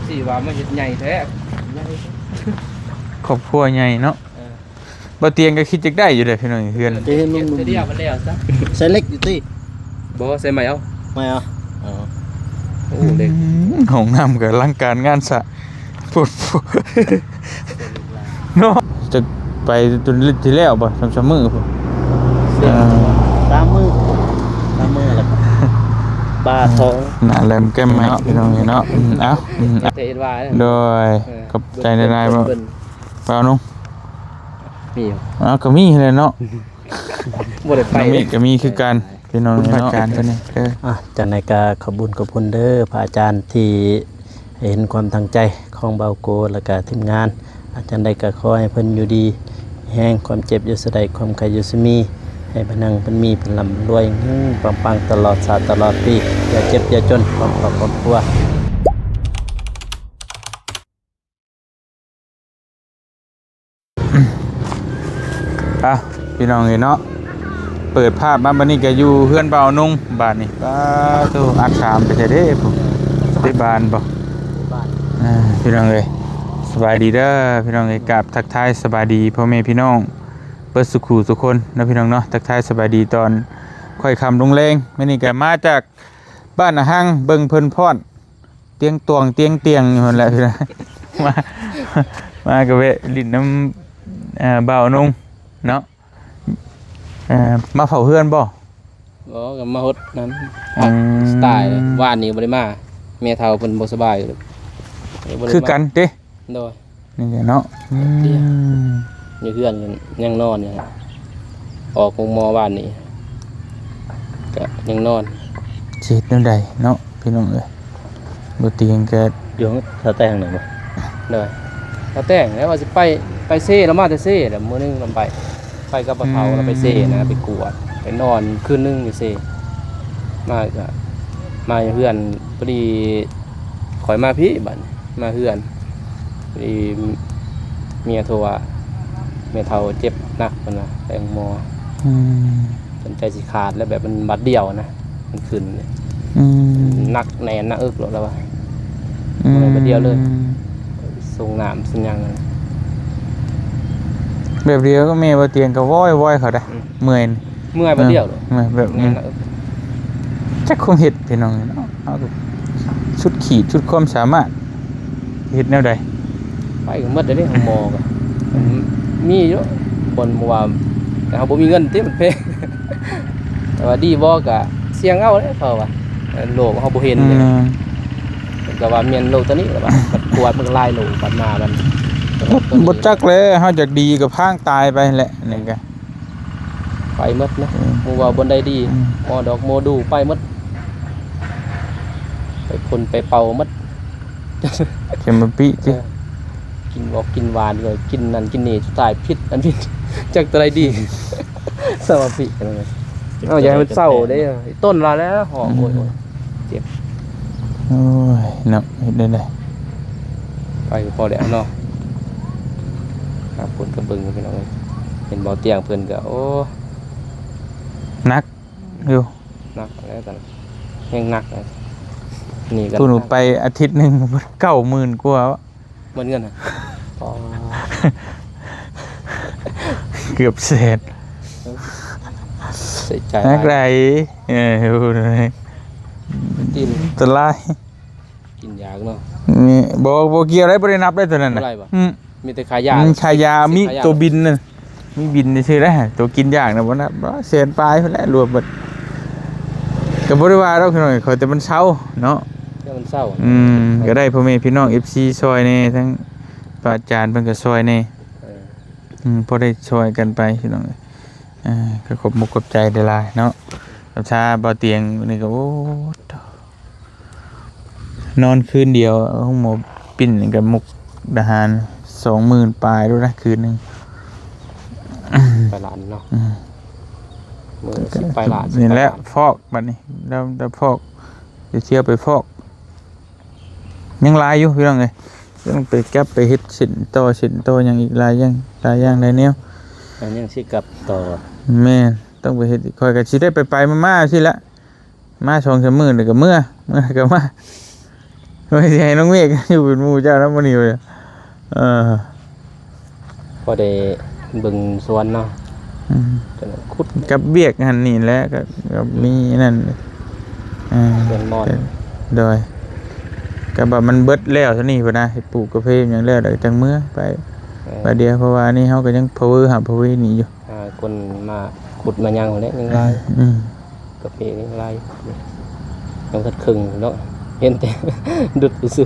ຊິວ່າມາເຮັດໃຫຍ່ແທ້ ໃຫຍ່ ຄອບຄົວໃຫຍ່ເນາະ. ເອີ ບໍ່ຕຽງກໍຄິດຢາກໄດ້ຢູ່ເດ້ພີ່ນ້ອງ ເຮືອນ ຈະເຮັດນຳ ເຮັດເທື່ອດຽວມັນແລ້ວຊະ. ໃສ່ເຫຼັກຢູ່ຕິ? ບໍ່ ໃສ່ໄມ້ເອົາ ໄມ້ເອົາ. ອໍ ໂອ້ ເຫຼັກ ອືມ ຫ້ອງນ້ຳກໍອະລັງການງານສະ ໂພດໂພ ເນາະ. ຈະໄປຕົນທີ່ແລ້ວບໍ່ ສອງສາມມື້ພຸ້ນ? ເອີ ສາມມື້ ສາມມື້ແລ້ວກໍບາດທ້ອງ ໜ້າແຫຼມແກ້ມເນາະ ພີ່ນ້ອງເອີຍເນາະ. ອືມ ເອົາ ອືມ ແຕ່ເຮັດວ່າ ໂດຍ ເອີ ຂອບໃຈຫຼາຍໆ ເບິ່ງ ເບິ່ງ ເບິ່ງ ບ່າວນຸ່ງ ມີຢູ່ ເອົາ ກໍມີຫັ້ນແຫຼະເນາະ. ບໍ່ໄດ້ໄປ ນ້ອງມິກກໍມີຄືກັນ ພີ່ນ້ອງເນາະ ອາຈານເພິ່ນນີ້. ເອີ ອ່ະ ຈັ່ງໃດກໍຂອບບຸນຂອບຄຸນເດີ ພະອາຈານທີ່ເຫັນຄວາມຕັ້ງໃຈຂອງບ່າວໂກ ແລ້ວກໍທີມງານ. ອ່ະ ຈັ່ງໃດກໍຂໍໃຫ້ເພິ່ນຢູ່ດີມີແຮງ ຄວາມເຈັບຢ່າສູ່ໄດ້ ຄວາມໄຂ້ຢ່າສູ່ມີ ໃຫ້ເພິ່ນຮັ່ງເພິ່ນມີ ເພິ່ນລ່ຳລວຍເຮັງໆປັງໆ ຕະຫຼອດຊາດຕະຫຼອດປີ ຢ່າເຈັບຢ່າຈົນ ຄອບຄົວຄອບຄົວ. ອ່ະ ພີ່ນ້ອງເອີຍເນາະ ເປີດພາບມາບັດນີ້ກໍຢູ່ເຮືອນບ່າວນຸ່ງບາດນີ້. ປາໂທ ອັດສາມໄປໃສເດ້ພຸ້ນ ໄດ້ບານບໍ່? ອ່າ ພີ່ນ້ອງເອີຍ ສະບາຍດີເດີພີ່ນ້ອງເອີຍ. ກາບທັກທາຍສະບາຍດີພໍ່ແມ່ພີ່ນ້ອງເບິດສູ່ຄູ່ສູ່ຄົນເນາະ ພີ່ນ້ອງເນາະ. ທັກທາຍສະບາຍດີຕອນຄ່ອຍຄ່ຳລົງແລງ. ມື້ນີ້ກໍມາຈາກບ້ານນາຮັງ ເບິ່ງເພິ່ນຟ້ອນ ຕຽງຕວງຕຽງຕຽງຢູ່ຫັ້ນແຫຼະ. ມາ ມາກໍແວະຫຼິ້ນນຳ ເອີ ບ່າວນຸ່ງເນາະ. ເອີ ມາເຝົ້າເຮືອນບໍ່? ບໍ່ ກໍມາຫົດນັ້ນ ອືມ ສະຕາຍ ວານນີ້ບໍ່ໄດ້ມາ ແມ່ເຖົ້າເພິ່ນບໍ່ສະບາຍ ກໍເລີຍບໍ່ໄດ້ມາ ຄືກັນຕິ? ໂດຍ ນີ້ແຫຼະເນາະ. ອືມ ຢູ່ເຮືອນຍັງນອນຢູ່ ອອກໂຮງໝໍວານນີ້ ກະຍັງນອນ ຊິເຮັດແນວໃດເນາະ ພີ່ນ້ອງເອີຍ. ບໍ່ຕຽງກະຢູ່ສາວແຕງນັ້ນບໍ່? ໂດຍ ສາວແຕງ ແລ້ວວ່າຊິໄປ ໄປເຊ ລາວມາແຕ່ເຊ ແລ້ວມື້ໜຶ່ງລາວໄປ ໄປກັບປະເຖົ້າ ອືມ ລາວໄປເຊນະ ໄປກວດ ໄປນອນຄືນໜຶ່ງຢູ່ເຊ. ມາກະ ມາຢູ່ເຮືອນ ພໍດີຂ້ອຍມາພີ້ບາດນີ້ ມາເຮືອນ ພໍດີເມຍໂທວ່າ ແມ່ເຖົ້າເຈັບໜັກ ເພິ່ນວ່າ ໄປໂຮງໝໍ. ອືມ ຈົນໃຈຊິຂາດແລ້ວ ແບບມັນບາດດຽວນະ ມັນຂຶ້ນ ອືມ ໜັກແໜ້ນໜ້າເອິກໂລດລະວ່າ ອືມ ບໍ່ໄດ້ບາດດຽວເລີຍ ສົ່ງນ້ຳສົ່ງຫຍັງ ແບບດຽວກໍແມ່ບໍ່ຕຽງກໍວອຍໆ ເຂົາໄດ໋ ອືມ ເມື່ອຍ ເມື່ອຍບາດດຽວໂລດ ເມື່ອຍແບບ ແໜ້ນໜ້າເອິກ ຈັກຄວາມເຮັດພີ່ນ້ອງເນາະ. ເຮົາກໍສຸດຂີດສຸດຄວາມສາມາດ ເຮັດແນວໃດ? ໄປກໍໝົດເດ້ ໂຮງໝໍກໍ ມັນມີຢູ່ບ່ອນບໍ່ວ່າ ແຕ່ເຮົາບໍ່ມີເງິນຕິ ມັນແພງ ແຕ່ວ່າດີບໍ່ກໍສ່ຽງເອົາແຫຼະ ເຂົາວ່າໂລກເຮົາບໍ່ເຫັນ ອືມ ເພິ່ນກໍວ່າແມ່ນໂລກຕົວນີ້ແຫຼະວ່າ ບັດກວດມັນກໍຫຼາຍໂລກ ບັດມາມັນ ບໍ່ຈັກແຫຼະ ເຮົາຢາກດີກໍພາງຕາຍໄປແຫຼະ ນີ້ກໍ ໄປໝົດນະ ອືມ ບໍ່ວ່າບ່ອນໃດດີ ອືມ ໝໍດອກໝໍດູໄປໝົດ ໄປພົ່ນໄປເປົ່າໝົດ ເຄມໂມປິຕິ ເອີ ກິນບອກກິນຫວານກໍກິນນັ້ນກິນນີ້ ສຸດທ້າຍພິດ ອັນພິດ ຈັກຕົວໃດດີ ສະມາພິ ເອົາ ຢ່າໃຫ້ມັນເສົ້າເດ້ ຕົ້ນລະແລ້ວ ອືມ ໂອ້ຍ ໂອ້ຍ ເຈັບ ໂອ້ຍ ເນາະ ເຮັດໄດ້ໃດ ໄປກໍພໍແລ້ວເນາະ ຫາຄົນກໍເບິ່ງ ພີ່ນ້ອງເອີຍ ເຫັນບໍ່ ຕຽງເພິ່ນກໍ ໂອ້ ໜັກຢູ່ ໜັກແລ້ວກັນ ແຮງໜັກແລ້ວ ນີ້ກໍ ທຸ່ນໄປອາທິດໜຶ່ງ ເກົ້າໝື່ນກວ່າ ໝົດເງິນ ອໍ ເກືອບແສນ ໃຊ້ຈ່າຍ ໜັກໃດ ເອີ ກິນ ອັນຕະລາຍ ກິນຢາກເນາະ ນີ້ ບໍ່ ບໍ່ກ່ຽວໄດ໋ ບໍ່ໄດ້ນັບໄດ໋ຕົວນັ້ນນະ ບໍ່ໄດ້ບໍ່ ອືມ ມີແຕ່ຄ່າຢາ ອືມ ຄ່າຢາມີ ຄ່າຢາ ໂຕບິນນະ ມີບິນຊື່ໆ ໄດ໋ ໂຕກິນຢາກນະ ບໍ່ນັບ ແສນປາຍພຸ້ນແຫຼະ ລວມເບິດ ກໍບໍ່ໄດ້ວ່າດອກພີ່ນ້ອງ ຂໍແຕ່ມັນເຊົາເນາະ ແຕ່ມັນເຊົາ ອືມ ກໍໄດ້ພໍ່ແມ່ພີ່ນ້ອງ ເອັຟຊີ ຊ່ອຍແດ່ ທັງພະອາຈານເພິ່ນກໍຊ່ອຍແດ່ ເອີ ອືມ ພໍໄດ້ຊ່ອຍກັນໄປພີ່ນ້ອງ ເອີ ກໍຂອບມຸກຂອບໃຈຫຼາຍໆເນາະ ກັບຊາບ່າວຕຽງນີ້ກໍ ໂອ້ ນອນຄືນດຽວ ໂຮງໝໍປິ່ນກັບມຸກດາຫານ ສອງໝື່ນປາຍໂລດນະ ຄືນໜຶ່ງ ປາຍລ້ານເນາະ ອືມ ມື້ສິບປາຍລ້ານ ນີ້ແຫຼະ ສິບປາຍລ້ານ ຟອກບັດນີ້ ແລ້ວ ແລ້ວຟອກ ໄປທ່ຽວໄປຟອກ ຍັງຫຼາຍຢູ່ພີ່ນ້ອງເອີຍ ຕ້ອງໄປກັບໄປເຮັດເສັ້ນຕໍ່ ເສັ້ນຕໍ່ຫຍັງອີກ ຫຼາຍຢ່າງ ຫຼາຍຢ່າງຫຼາຍແນວ ແລ້ວຍັງຊິກັບຕໍ່ ແມ່ນ ຕ້ອງໄປເຮັດ ຂ້ອຍກໍຊິໄດ້ໄປໆມາໆຊີ້ແຫຼະ ມາສອງສາມມື້ແລ້ວກໍເມືອ ເມືອແລ້ວກໍມາ ວ່າຊິໃຫ້ນ້ອງເມກຢູ່ເປັນໝູ່ເຈົ້ານຳມື້ນີ້ ເອີ ພໍໄດ້ເບິ່ງສວນເນາະ ອືມ ຈັ່ງຂຸດ ກັບວຽກຫັ້ນນີ້ແຫຼະ ກໍ ກໍມີນັ້ນ ເອີ ສວນມອນ ໂດຍ ກໍແບບມັນເບິດແລ້ວເທົ່ານີ້ພຸ້ນນະ ເຮັດປູກກາເຟຫຍັງແລ້ວ ແລ້ວກໍຈັ່ງເມືອໄປ ເອີ ບາດດຽວ ເພາະວ່າອັນນີ້ເຮົາກໍຍັງພາວເວີຫາພາວເວີນີ້ຢູ່ ຫາຄົນມາຂຸດມາຫຍັງແຫຼະ ຍັງຫຼາຍ ອືມ ກາເຟນີ້ລາຍ ຍັງທັດເຄິ່ງເນາະ ເຫັນແຕ່ດຸດຊື່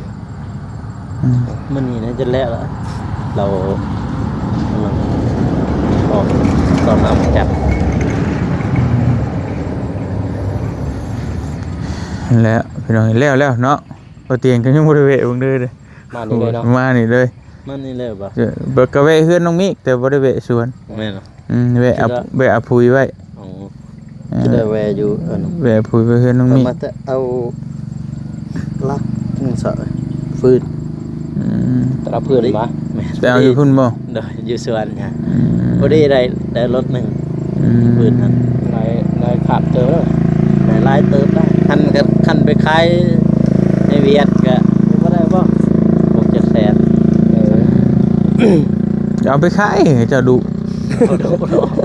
ໆ ອືມ ມື້ນີ້ໜ້າຈະແລ້ວລະ ລາວກຳລັງອອກຕອນນ້ຳຈັດ ແລ້ວພີ່ນ້ອງ ແລ້ວແລ້ວເນາະ ບໍ່ຕຽງກໍຍັງບໍ່ໄດ້ແວະເບິ່ງເດີ ມານີ້ເລີຍເນາະ ມານີ້ເລີຍ ມານີ້ເລີຍບໍ່ ເອີ ບໍ່ ກໍແວະເຮືອນນ້ອງມິກ ແຕ່ບໍ່ໄດ້ແວະສວນ ແມ່ນ ອືມ ແວະເອົາ ແວະເອົາປຸ໋ຍໄວ້ ອໍ ເອີ ຈະໄດ້ແວະຢູ່ ເອີ ແວະປຸ໋ຍໄວ້ເຮືອນນ້ອງມິກ ມາແຕ່ເອົາລັກຈັ່ງຊັ້ນ ຟືນ ອືມ ແຕ່ລະພື້ນມາ ແມ່ນ ໄປເອົາຢູ່ພຸ້ນບໍ່ ໂດຍ ຢູ່ສວນ ອືມ ພໍດີໄດ້ ໄດ້ລົດໜຶ່ງ ອືມ ຟືນຫັ້ນ ໄດ້ ໄດ້ຄັກເຕີບແລ້ວ ໄດ້ຫຼາຍເຕີບໄດ້ ຄັນ ຄັນໄປຂາຍໃນຫວຽດກໍບໍ່ໄດ້ບໍ່ ຫົກເຈັດແສນ ເອີ ເອົາໄປຂາຍໃຫ້ເຈົ້າດຸ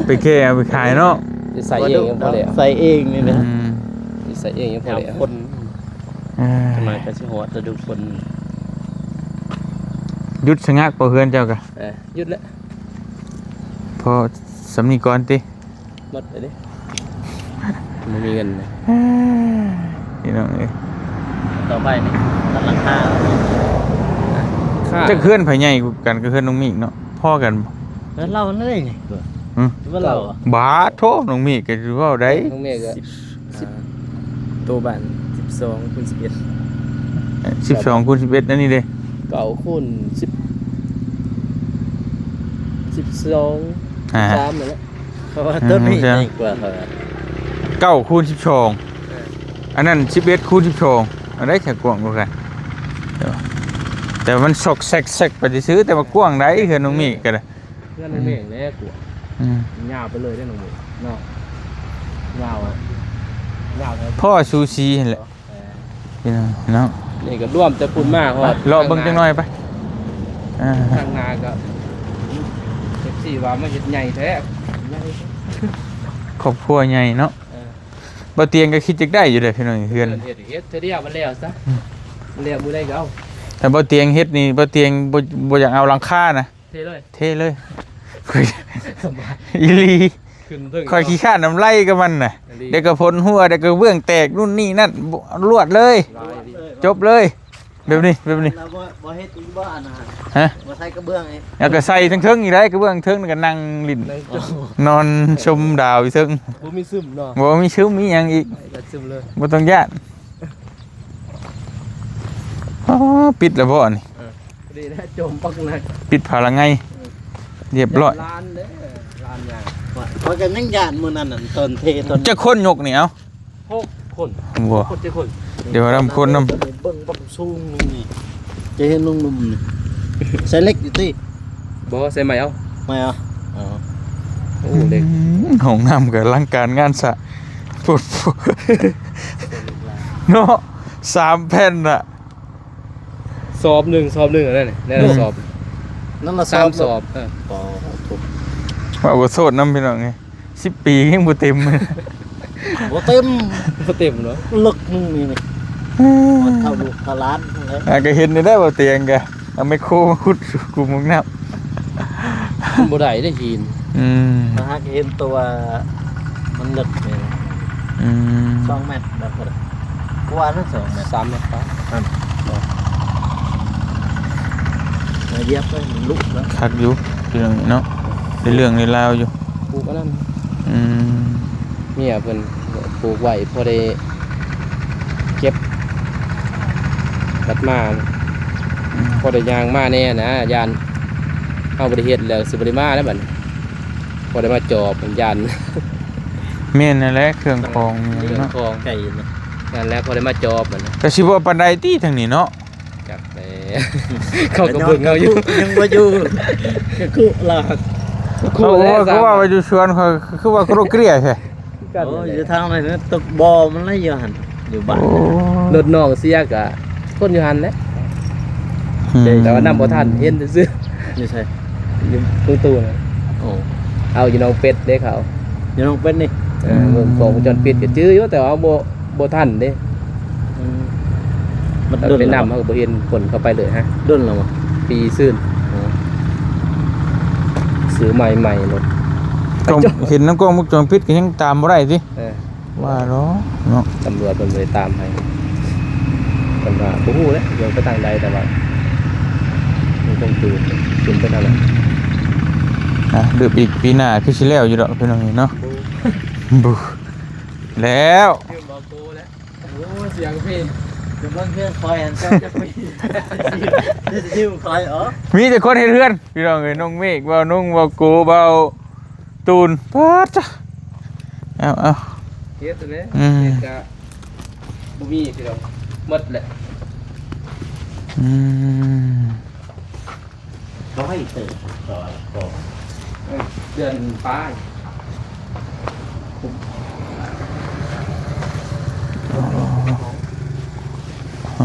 ໄປແກ່ເອົາໄປຂາຍເນາະ ຊິໃສ່ເອງຍັງພໍແລ້ວ ໃສ່ເອງນີ້ນະ ອືມ ຊິໃສ່ເອງຍັງພໍແລ້ວ ຍາມຝົນ ອ່າ ຈັກໜ່ອຍກໍຊິຮອດລະດູຝົນ ຢຸດຊະງັກບໍ່ເຮືອນເຈົ້າກະ ເອີ ຢຸດແລ້ວ ພໍສ່ຳນີ້ກ່ອນຕິ ໝົດແລ້ວເດ້ ບໍ່ມີເງິນນະ ພີ່ນ້ອງເອີຍ ຕໍ່ໄປນີ້ ຕັ້ງຫຼັງຄາ ອ່າ ຈັກເຮືອນໃຜໃຫຍ່ກວ່າກັນກັບເຮືອນນ້ອງມິກເນາະ ພໍກັນບໍ່ ເຮືອນລາວນັ້ນເດ້ ຫຶ ເຮືອນລາວ ບາດໂທ ນ້ອງມິກກໍຊິເວົ້າໄດ້ ນ້ອງມິກກໍ ສິບ ສິບ ອ່າ ໂຕບ້ານ ສິບສອງຄູນສິບເອັດ ສິບສອງຄູນສິບເອັດ ອັນນີ້ເດ້ ເກົ້າຄູນສິບ ສິບສອງ ອ່າ ສິບສາມ ນັ້ນແຫຼະ ເພາະວ່າ ອືມ ຕົ້ນນີ້ໃຫຍ່ກວ່າເຂົາ ເກົ້າຄູນສິບສອງ ເອີ ອັນນັ້ນ ສິບເອັດຄູນສິບສອງ ອັນໃດຈະກວ້າງກວ່າກັນ ແຕ່ວ່າມັນຊອກແຊກໆ ໄປຊື່ໆ ແຕ່ວ່າກວ້າງໃດ ເຮືອນນ້ອງມິກກໍໄດ້ ເຮືອນນ້ອງເມກແຫຼະກວ້າງ ອືມ ຍາວໄປເລີຍເດ້ນ້ອງເມກເນາະ ຍາວ ຍາວເທົ່າ ພໍສູສີຫັ້ນແຫຼະ ເອີ ພີ່ນ້ອງເນາະ ນີ້ກໍລວມແຕ່ພຸ້ນມາຮອດ ເລາະເບິ່ງຈັກໜ່ອຍໄປ ເອີ ທາງໜ້າກໍ ເອັຟຊີ ວ່າມາເຮັດໃຫຍ່ແທ້ ໃຫຍ່ ຄອບຄົວໃຫຍ່ເນາະ ເອີ ບ່າວຕຽງກໍຄິດຢາກໄດ້ຢູ່ເດ້ພີ່ນ້ອງ ເຮືອນ ເຮັດ ເຮັດເທື່ອດຽວມັນແລ້ວຊະ ອືມ ແລ້ວມື້ໃດກໍເອົາ ຖ້າບ່າວຕຽງເຮັດນີ້ ບ່າວຕຽງບໍ່ ບໍ່ຢາກເອົາຫຼັງຄານະ ເທເລີຍ ເທເລີຍ ສະບາຍ ອີ່ຫຼີ ຂຶ້ນເທິງ ຂ້ອຍຂີ້ຄ້ານນຳໄລ່ກັບມັນນະ ອີ່ຫຼີ ດຽວກໍຝົນຮົ່ວ ດຽວກໍເບື້ອງແຕກ ນູ້ນນີ້ນັ້ນ ລວດເລີຍ ຫຼາຍອີ່ຫຼີ ຈົບເລີຍ ແບບນີ້ ແບບນີ້ ແລ້ວບໍ່ ບໍ່ເຮັດອີກບໍ່ອັນນັ້ນ ຮະ ບໍ່ໃສ່ກະເບື້ອງອີກ ແລ້ວກໍໃສ່ເທິງໆອີກໄດ໋ ກະເບື້ອງເທິງ ແລ້ວກໍນັ່ງຫຼິ້ນ ນັ່ງ ນອນຊົມດາວຢູ່ເທິງ ບໍ່ມີຊຶມເນາະ ບໍ່ມີຊຶມ ມີຫຍັງອີກ ບໍ່ຢາກຊຶມເລີຍ ບໍ່ຕ້ອງຢ້ານ ອໍ ປິດແລ້ວບໍ່ອັນນີ້ ເອີ ພໍດີແລ້ວ ໂຈມປັກໜັກ ປິດຝາລະໄງ ເອີ ຮຽບຮ້ອຍ ຢ້ານລ້ານເດ້ ລ້ານຫຍັງ ຂ້ອຍກໍຍັງຢ້ານມື້ນັ້ນນັ້ນ ຕອນເທຕອນ ຈັກຄົນຍົກນີ້ເອົາ ຫົກຄົນ ບໍ່ ຄົນເຈັດຄົນ ດຽວນຳຄົນນຳ ເບິ່ງບັກສູງນີ້ ຈະເຫັນລຸງໜຸ່ມນີ້ ໃສ່ເຫຼັກຢູ່ຕິ ບໍ່ ໃສ່ໄມ້ເອົາ ໄມ້ເອົາ ອໍ ໂອ້ ເຫຼັກ ອືມ ຫ້ອງນ້ຳກໍອະລັງການງານສະ ໂພດໂພ ເນາະ ສາມແຜ່ນນະ ສອບໜຶ່ງ ສອບໜຶ່ງ ອັນນັ້ນ ນັ້ນລະ ອືມ ສອບ ນັ້ນລະສອບ ສາມສອບ ເອີ ປາໂທ ວ່າຂໍໂທດນຳພີ່ນ້ອງເອີຍ ສິບປີຍັງບໍ່ເຕັມ ບໍ່ເຕັມ ບໍ່ເຕັມເນາະ ເລິກໜຶ່ງນີ້ນີ້ ເທົ່າລູກເທົ່າຫຼານນັ້ນແຫຼະ ອ່າ ກໍເຫັນຢູ່ແລ້ວ ບ່າວຕຽງກໍເອົາແມັກໂຄມາຂຸດຂຸມຫ້ອງນ້ຳ ມັນບໍ່ໄດ້ເດ້ຫີນ ອືມ ຖ້າຫາກເຫັນຕົວ ມັນເລິກນີ້ ອືມ ສອງແມັດແບບ ກວ່ານະ ສອງແມັດ ສາມແມັດປາຍ ນັ້ນ ມາຢຽບໄປ ມັນລຸແລ້ວ ຄັກຢູ່ເລື່ອງນີ້ເນາະ ໄດ້ເລື່ອງໄດ້ລາວຢູ່ ປູກອັນນັ້ນ ອືມ ເມຍເພິ່ນປູກໄວ້ພໍໄດ້ເກັບ ບັດມາ ອືມ ພໍໄດ້ຍ່າງມາແດ່ນະ ຢ້ານເຮົາບໍ່ໄດ້ເຮັດແລ້ວຊິບໍ່ໄດ້ມາແລ້ວບັດນີ້ ພໍໄດ້ມາຈອບ ຢ້ານ ແມ່ນນັ້ນແຫຼະ ເຄື່ອງຂອງ ເຄື່ອງຂອງ ເນາະ ໄກນະ ນັ້ນແຫຼະ ພໍໄດ້ມາຈອບບັດນີ້ ກໍຊິບໍ່ປານໃດຕິທາງນີ້ເນາະ ຈັກແຫຼະ ເຂົາກໍເບິ່ງເຮົາຢູ່ ຍັງບໍ່ຢູ່ ກໍຄຸລາກ ເຂົາວ່າ ເຂົາວ່າຢູ່ສວນ ເຂົາຄືວ່າໂຄຣເກຣຍແທ້ ໂອ້ ຢູ່ທາງນັ້ນຕົກບໍ່ມັນລະຢູ່ຫັ້ນ ຢູ່ບ້ານ ໂອ້ ລົດນ້ອງເສຍກະ ຄົນຢູ່ຫັ້ນແຫຼະ ອືມ ແຕ່ວ່ານຳບໍ່ທັນ ເຫັນຊື່ໆ ຢູ່ໃສ? ຢູ່ເມືອງຕູນະ. ໂອ້ ເອົາຢູ່ໜອງເປັດເດ້ເຂົາ ຢູ່ໜອງເປັດນີ້. ເອີ ອືມ ເບິ່ງກ້ອງວົງຈອນປິດກໍຈື່ຢູ່ ແຕ່ວ່າເຮົາບໍ່ ບໍ່ທັນເດ້. ອືມ ມັນດົນແລ້ວ ໄປນຳເຮົາກໍບໍ່ເຫັນ ຄົນເຂົາໄປເລີຍຮະ. ດົນແລ້ວບໍ່? ປີຊືນ. ໂອ້ ຊື້ໃໝ່ໆໂລດ. ກ້ອງ ເຫັນນຳກ້ອງວົງຈອນປິດກໍຍັງຕາມບໍ່ໄດ້ຕິ. ເອີ ວ່າເນາະ ເນາະ ຕຳຫຼວດເພິ່ນບໍ່ໄດ້ຕາມໃຫ້ ເພິ່ນວ່າບໍ່ຮູ້ແຫຼະ ໂຍນໄປທາງໃດ ແຕ່ວ່າມັນຄົງຕື່ມ ຕື່ມໄປທາງນັ້ນ. ອ່ະ ເດີບອີກ ປີໜ້າຄືຊິແລ້ວຢູ່ດອກ ພີ່ນ້ອງເອີຍເນາະ. ບຸ ແລ້ວ ໂອ້ ສຽງເພງ ຈະເບິ່ງເຮືອນຂ້ອຍຫັ້ນ ເຈົ້າຈັກປີ ຊິຊິມຂ້ອຍ ອໍ ມີແຕ່ຄົນເຮັດເຮືອນ ພີ່ນ້ອງເອີຍ ນ້ອງເມກ ເວົ້າ ນ້ອງ ເວົ້າໂກ ເວົ້າ ຕູນ ປາດ ເອົາ ເອົາ ເຮັດແຫຼະ ອືມ ເຮັດກະບໍ່ມີພີ່ນ້ອງ ໝົດແຫຼະ. ອືມ ເຂົາໃຫ້ເຕີບ ເອີ ເດືອນປາຍ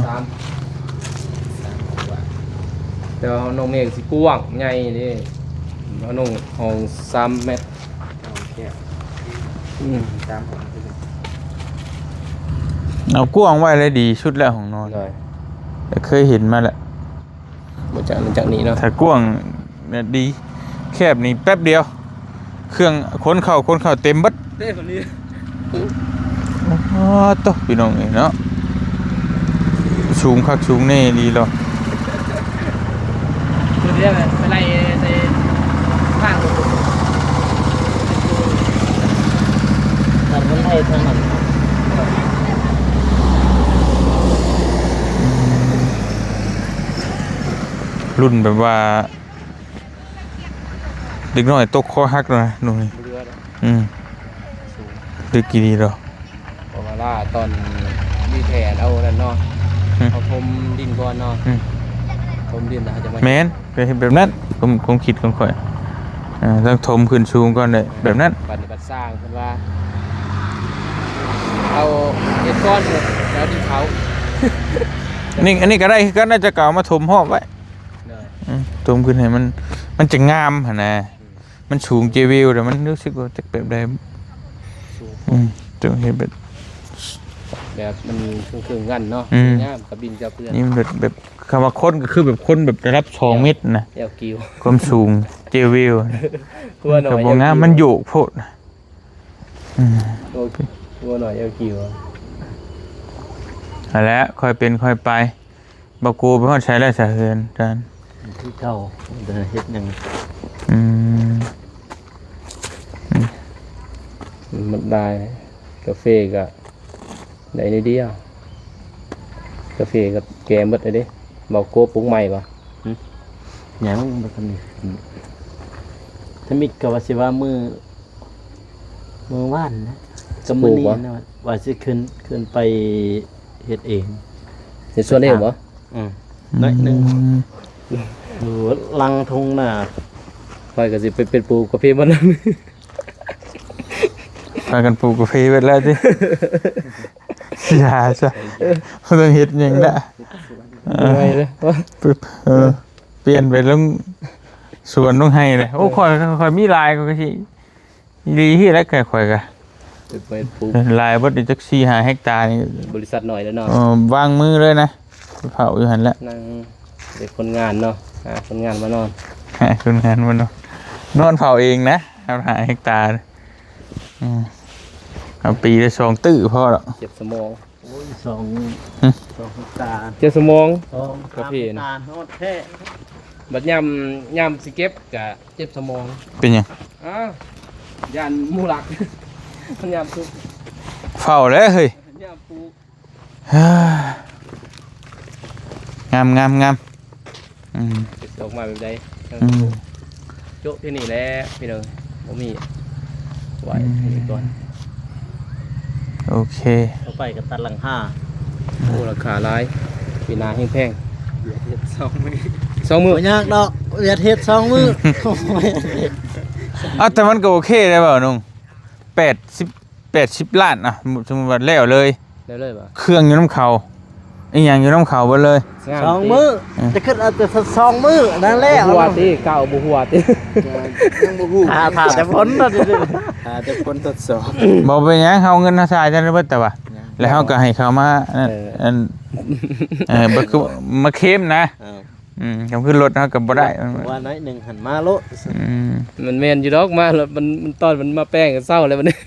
ສາມ ແຕ່ວ່ານ້ອງເມກຊິກວ້າງໃຫຍ່ເດ້ ນ້ອງຫ້ອງສາມແມັດ ຫ້ອງແຄບ ອືມ ສາມຫ້ອງ ເອົາກວ້າງໄວ້ແລ້ວດີສຸດແລ້ວຫ້ອງນອນ ໂດຍ ແຕ່ເຄີຍເຫັນມາແລ້ວ ບໍ່ຈັກນັ້ນຈັກນີ້ເນາະ ຖ້າກວ້າງແມ່ນດີ ແຄບນີ້ແປັບດຽວ ເຄື່ອງຂົນເຂົ້າ ຂົນເຂົ້າເຕັມເບິດເດ້ ແບບນີ້ ອໍ ໂຕ ພີ່ນ້ອງເອີຍເນາະ ສູງຄັກສູງແນ່ອີ່ຫຼີເນາະ ໄປໄລ່ໃສ່ທາງ ທາງຄົນໄທທາງນັ້ນ ອືມ ລຸ້ນແບບວ່າ ເດັກນ້ອຍຕົກຄໍຫັກແລ້ວນະ ລຸ້ນນີ້ ບໍ່ເຫຼືອແລ້ວ ອືມ ດຶກອີ່ຫຼີດອກ ເພາະວ່າລາຕອນມີແຜນເອົານັ້ນເນາະ ອືມ ເຮົາຖົມດິນກ່ອນເນາະ ອືມ ຖົມດິນແລ້ວເຮົາຈະມາ ແມ່ນ ກໍເຮັດແບບນັ້ນ ຄວາມ ຄວາມຄິດຂອງຂ້ອຍ ເອີ ຕ້ອງຖົມຂຶ້ນສູງກ່ອນເດ້ ແບບນັ້ນ ບັດນີ້ບັດສ້າງເພິ່ນວ່າ ເອົາເຮັດກ່ອນ ແລ້ວຈຶ່ງເຜົາ ນີ້ ອັນນີ້ກໍໄດ້ຄືກັນ ໜ້າຈະເອົາມາຖົມຮອບໄວ້ ໂດຍ ອືມ ຖົມຂຶ້ນໃຫ້ມັນ ມັນຈະງາມຫັ້ນນະ ອືມ ມັນສູງເຈວິວ ແລ້ວມັນຮູ້ສຶກວ່າຈັກແບບໃດ ສູງ ອືມ ຕ້ອງເຮັດແບບ ແບບມັນເຄິ່ງໆກັນເນາະ ອືມ ງາມກັບດິນຈະເປື້ອນ ນີ້ມັນແບບ ແບບ ຄຳວ່າຄົນກໍຄືແບບຄົນແບບລະດັບສອງເມັດນະ ແອວກິວ ຄວາມສູງເຈວິວ ຫົວໜ້ອຍ ກໍບໍ່ງາມ ແອວກິວ ມັນໂຍກໂພດ ອືມ ໂອ້ ຫົວໜ້ອຍແອວກິວ ຫັ້ນແຫຼະ ຄ່ອຍເປັນຄ່ອຍໄປ. ບໍ່ກູໄປຮອດໃສແລ້ວສະເຮືອນທ່ານ? ຄືເກົ່າ ບໍ່ໄດ້ເຮັດຫຍັງ ອືມ ອືມ ມັນໝົດລາຍ ກາເຟກະໄດ້ໜ້ອຍດຽວ ກາເຟກະແກ່ໝົດແລ້ວເດ້ ບໍ່ກູປຸກໃໝ່ບໍ່? ຫຶ ຍັງບໍ່ທັນໄດ້ຂຶ້ນ ທຳອິດກະວ່າຊິວ່າມື້ ມື້ວານນະ ກະມື້ນີ້ນະ ວ່າຊິຂຶ້ນ ຂຶ້ນໄປເຮັດເອງ ເຮັດສວນເອງບໍ່? ອືມ ໜ້ອຍໜຶ່ງ ອືມ ໂອ້ ຫຼັງທົ່ງນາ ຂ້ອຍກະຊິໄປເປັນປູກກາເຟໝົດແລ້ວ ພາກັນປູກກາເຟເບິດແລ້ວຕິ ຢ່າຊະ ບໍ່ຕ້ອງເຮັດຫຍັງລະ ເອີ ເອີ ປ່ຽນໄປລົງສວນລົງໄຮ່ເລີຍ ໂອ້ ຂ້ອຍ ຂ້ອຍມີຫຼາຍ ຂ້ອຍກະຊິ ອີ່ຫຼີຫັ້ນແຫຼະ ຂ້ອຍກະ ເປັນໄປປູກ ຫຼາຍເບິດນີ້ຈັກສີ່ຫ້າເຮັກຕານີ້ ບໍລິສັດນ້ອຍແລ້ວເນາະ ເອີ ວາງມືເລີຍນະ ເຝົ້າຢູ່ຫັ້ນແຫຼະ ນັ່ງເປັນຄົນງານເນາະ ຫາຄົນງານມານອນ ຫາຄົນງານມານອນ ນອນເຝົ້າເອງນະ ຫ້າເຮັກຕາ ອືມ ເອົາປີລະສອງຕື້ພໍແລ້ວ ເຈັດຊົ່ວໂມງ ໂອ້ຍ ສອງ ຫຶ ສອງເຮັກຕາ ເຈັດຊົ່ວໂມງ ສອງ ກາເຟ ສາມເຮັກຕາຮອດແທ້ ບັດຍາມ ຍາມຊິເກັບກະເຈັດຊົ່ວໂມງ ເປັນຫຍັງ? ອ້າວ ຢ້ານໝູລັກ ມັນຍາມສຸກ ເຝົ້າແລ້ວເຮີ້ຍ ຍາມປູກ ງາມ ງາມ ງາມ ອືມ ອອກມາແບບໃດ? ອືມ ໂຈະທີ່ນີ້ແຫຼະພີ່ນ້ອງ ບໍ່ມີ ໄວ້ ອືມ ໃຫ້ກ່ອນ ໂອເຄ ຕໍ່ໄປກໍຕັດຫຼັງຄາ ໂອ້ ລາຄາຫຼາຍ ປີໜ້າແຮງແພງ ວຽດເຮັດສອງມື້ ສອງມື້ ບໍ່ຍາກດອກ ວຽດເຮັດສອງມື້ ເອົ້າ ແຕ່ມັນກໍໂອເຄໄດ້ບໍ່ນ້ອງ ແປດສິບ ແປດສິບລ້ານ ອ່ະ ສົມມຸດວ່າແລ້ວເລີຍ ແລ້ວເລີຍບໍ່? ເຄື່ອງຢູ່ນຳເຂົາ ອີ່ຫຍັງຢູ່ນຳເຂົາເບິດເລີຍ. ງາມ ສອງມື້ ເອີ ຈະຂຶ້ນເອົາແຕ່ສອງມື້ນັ້ນແຫຼະ. ບໍ່ຮົ່ວຕິ ກ້າວບໍ່ຮົ່ວຕິ? ຍັງບໍ່ຮູ້ ຖ້າ ຖ້າແຕ່ຝົນເນາະ ຖ້າແຕ່ຝົນທົດສອບ. ບໍ່ເປັນຫຍັງ ເຮົາເງິນເຮົາຈ່າຍຈະໄດ້ເບິດ ແຕ່ວ່າ ແລ້ວເຮົາກໍໃຫ້ເຂົາມາ ເອີ ອັນ ເອີ ບໍ່ຄືມາເຄມນະ. ເອີ ອືມ ກໍຄືລົດເຮົາກໍບໍ່ໄດ້ ວ່າໜ້ອຍໜຶ່ງຫັ້ນມາໂລດ. ອືມ ມັນແມ່ນຢູ່ດອກ ມາແລ້ວມັນ ມັນຕອນມັນມາແປງກໍເຊົາແລ້ວບັດນີ້.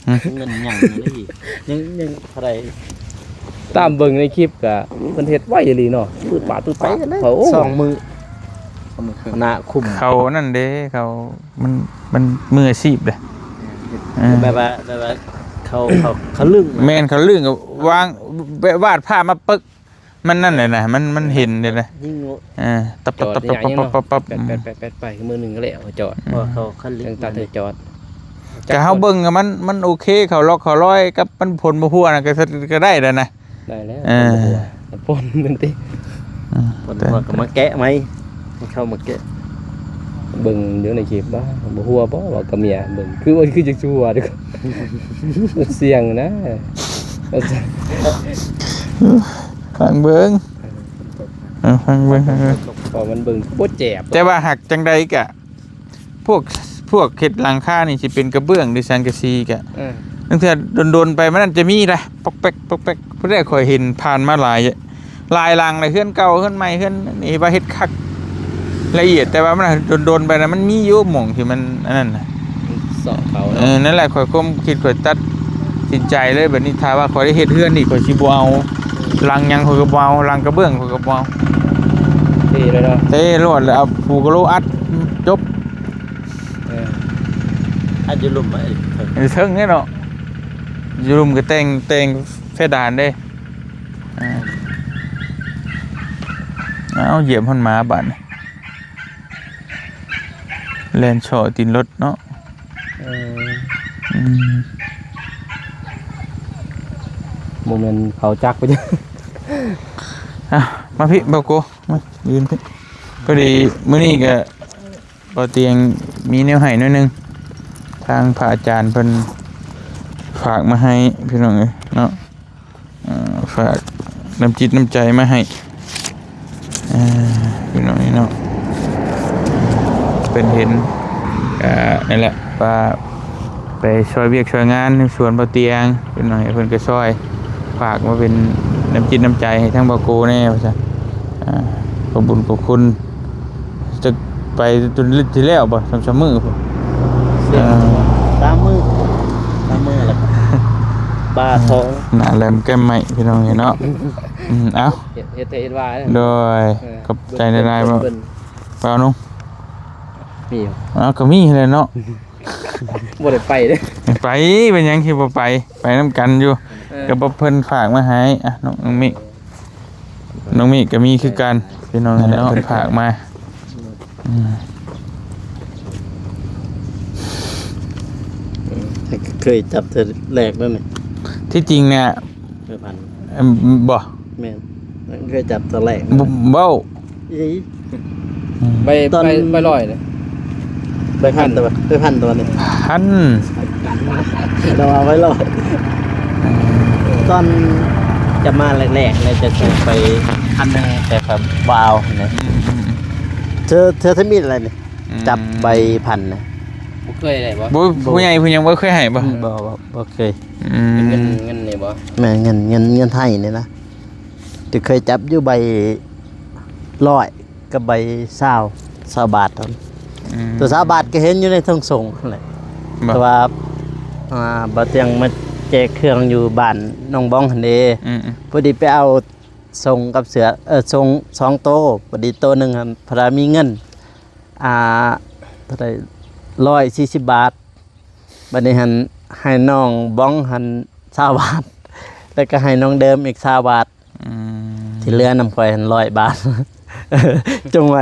ຫຶ ເງິນຫຍັງນີ້ ຍັງ ຍັງເທົ່າໃດ? ຕາມເບິ່ງໃນຄລິບກະເພິ່ນເຮັດໄວອີ່ຫຼີເນາະ ປຶດປາດປຶດປາດ. ໂອ້ ສອງມື້ ສອງມື້ເຄິ່ງ ໜ້າຄຸ້ມ. ເຂົານັ້ນເດ້ ເຂົາ ມັນ ມັນມືອາຊີບເດ້. ເອີ ແບບວ່າ ແບບວ່າເຂົາ ເຂົາ ເຂົາລຶ້ງ. ແມ່ນ ເຂົາລຶ້ງ ວາງ ວາດພາບມາປຶກ ມັນນັ້ນແຫຼະນະ ມັນ ມັນເຫັນເດ້ນະ. ຍິງໂລດ ເອີ ຕັບ ຕັບ ຕັບ ຕັບ ຕັບ ແປດ ແປດ ແປດ ໄປ ມື້ໜຶ່ງກໍແລ້ວ ຈອດ. ອືມ ເພາະວ່າເຂົາ ເຂົາລຶ້ງ ຕັ້ງຕາແຕ່ຈອດ. ກໍເຮົາເບິ່ງ ມັນ ມັນໂອເຄ ເຂົາລັອກເຂົາລອຍກັບມັນຝົນບໍ່ຮົ່ວນະ ກໍ ກໍໄດ້ແລ້ວນະ. ໄດ້ແລ້ວ ເອີ ຝົນບໍ່ຮົ່ວ ຝົນມັນຕິ. ອືມ ຝົນບໍ່ຮົ່ວກໍມາແກະໃໝ່ ໃຫ້ເຂົາມາແກະ. ເບິ່ງຢູ່ໃນຄລິບວ່າບໍ່ຮົ່ວບໍ່ ເວົ້າກັບເມຍເບິ່ງ ຄືວ່າ ຄືຈະຊົ່ວເດ້ ສ່ຽງນະ. ຟັງເບິ່ງ ເອີ ຟັງເບິ່ງ ຟັງເບິ່ງ ເພາະມັນເບິ່ງບໍ່ແຈບ. ແຕ່ວ່າຫາກຈັ່ງໃດກະ ພວກ ພວກເຮັດຫຼັງຄານີ້ຊິເປັນກະເບື້ອງ ຫຼື ສັງກະສີກະ ເອີ ລາງເທື່ອດົນໆໄປມັນອາດຈະມີໄດ໋ ປອກແປກ ປອກແປກ. ຜູ້ໃດຂ້ອຍເຫັນຜ່ານມາຫຼາຍ ຫຼາຍຫຼັງແລ້ວ ເຮືອນເກົ່າ ເຮືອນໃໝ່ ເຮືອນນີ້ວ່າເຮັດຄັກລະອຽດ ແຕ່ວ່າມັນດົນໆໄປນະ ມັນມີຢູ່ໝ່ອງທີ່ມັນອັນນັ້ນນະ ເສາະເຂົາເນາະ. ເອີ ນັ້ນແຫຼະ ຂ້ອຍຄວາມຄິດຂ້ອຍຕັດສິນໃຈເລີຍ ບາດນີ້ຖ້າວ່າຂ້ອຍໄດ້ເຮັດເຮືອນນີ້ ຂ້ອຍຊິບໍ່ເອົາຫຼັງຫຍັງ ຂ້ອຍກໍບໍ່ເອົາ ຫຼັງກະເບື້ອງຂ້ອຍກໍບໍ່ເອົາ. ເທເລີຍເນາະ ເທໂລດ ແລ້ວເອົາປູກະໂລອັດ ຈົບ. ເອີ ອັດຢູ່ລຸ່ມໄວ້ ຢູ່ເທິງເດ້ເນາະ ຢູ່ລຸ່ມກໍແຕ່ງ ແຕ່ງເພດານເດ້. ເອົາ ເອົາ ຢຽບຮອດໝາບາດນີ້ ແລ່ນເຊາະຕີນລົດເນາະ. ເອີ ອືມ ບໍ່ແມ່ນເຂົາຈັກໄປ. ອ່ະ ມາພີ້ ບ່າວໂກ ມາຢືນພີ້. ພໍດີມື້ນີ້ກໍ ບ່າວຕຽງມີແນວໃຫ້ໜ້ອຍໜຶ່ງ ທາງພະອາຈານເພິ່ນຝາກມາໃຫ້ ພີ່ນ້ອງເອີຍເນາະ. ເອີ ຝາກນ້ຳຈິດນ້ຳໃຈມາໃຫ້ ເອີ ພີ່ນ້ອງເອີຍເນາະ. ເພິ່ນເຫັນ ອ່າ ນັ້ນແຫຼະ ວ່າໄປຊ່ອຍວຽກຊ່ອຍງານໃນສວນບ່າວຕຽງ ພີ່ນ້ອງເອີຍ ເພິ່ນກໍຊ່ອຍ ຝາກມາເປັນນ້ຳຈິດນ້ຳໃຈໃຫ້ທາງບ່າວໂກແດ່ວ່າຊັ້ນ. ອ່າ ຂອບບຸນຂອບຄຸນ. ຈັກໄປຈົນທີ່ແລ້ວບໍ່ ສອງສາມມື້ພຸ້ນ. ເອີ ສາມມື້ ສາມມື້ແລ້ວກໍບາທອງ ໜ້າແຫຼມແກ້ມໄມ້ ພີ່ນ້ອງເອີຍເນາະ. ອືມ ເອົ້າ ເຮັດ ເຮັດແທ້ເຮັດວ່າເດ້. ໂດຍ ເອີ ຂອບໃຈຫຼາຍໆ ເບິ່ງ ເບິ່ງ ເບິ່ງ ເປົ່ານຸ່ງ ມີຢູ່ ເອົ້າ ກໍມີແຫຼະເນາະ. ບໍ່ໄດ້ໄປເດ້ ໄປ ເປັນຫຍັງຄືບໍ່ໄປ ໄປນຳກັນຢູ່. ເອີ ກໍບໍ່ ເພິ່ນຝາກມາໃຫ້ ອ່ະ ນ້ອງ ນ້ອງມິ ນ້ອງມິກໍມີຄືກັນ ພີ່ນ້ອງເນາະ ເພິ່ນຝາກມາ. ອືມ ເຄີຍຈັບເທື່ອແລກນັ້ນນີ້ ທີ່ຈິງນະ ເຄີຍພັນ ເອີ ບໍ່ ແມ່ນ ເຄີຍຈັບເທື່ອແລກ ບໍ່ ເວົ້າ ອີ່ ອືມ ໃບ ຕອນ ໃບ ໃບຮ້ອຍເດ້ ໃບພັນຕົວ ໃບພັນຕົວນີ້ ພັນ ແຕ່ວ່າໃບຮ້ອຍ ອືມ ຕອນຈະມາແລກໆ ແລ້ວຈະສົ່ງໄປພັນໜຶ່ງ ແຕ່ຂ້ອຍບໍ່ເອົາຫັ້ນນະ. ອືມ ເທື່ອ ເທື່ອທຳອິດແລ້ວນີ້ ອືມ ຈັບໃບພັນນະ ບໍ່ເຄີຍໄດ້ບໍ່? ບໍ່ ບໍ່ ຜູ້ໃຫຍ່ເພິ່ນຍັງບໍ່ເຄີຍໃຫ້ບໍ່? ອືມ ບໍ່ ບໍ່ ບໍ່ເຄີຍ. ອືມ ເປັນເງິນ ເງິນນີ້ບໍ່? ແມ່ນ ເງິນ ເງິນ ເງິນໄທນີ້ນະ ຈະເຄີຍຈັບຢູ່ໃບຮ້ອຍ ກັບໃບຊາວ ຊາວບາດເທົ່ານັ້ນ. ອືມ ຕົວຊາວບາດກໍເຫັນຢູ່ໃນຖົງສົ່ງຫັ້ນແຫຼະ ບໍ່ ແຕ່ວ່າ ອ່າ ບ່າວຕຽງມາແຈກເຄື່ອງຢູ່ບ້ານໜອງບອງຫັ້ນເດ້. ອືມໆ ພໍດີໄປເອົາ ສົ່ງກັບເສືອ ເອີ ສົ່ງສອງໂຕ ພໍດີໂຕໜຶ່ງຫັ້ນ ພະລາມີເງິນ ອ່າ ເທົ່າໃດ ຮ້ອຍສີ່ສິບບາດ. ບັດນີ້ຫັ້ນ ໃຫ້ນ້ອງບອງຫັ້ນຊາວບາດ ແລ້ວກໍໃຫ້ນ້ອງເດີມອີກຊາວບາດ. ອືມ ທີ່ເຫຼືອນຳຂ້ອຍຫັ້ນຮ້ອຍບາດ ຈົ່ງໄວ້.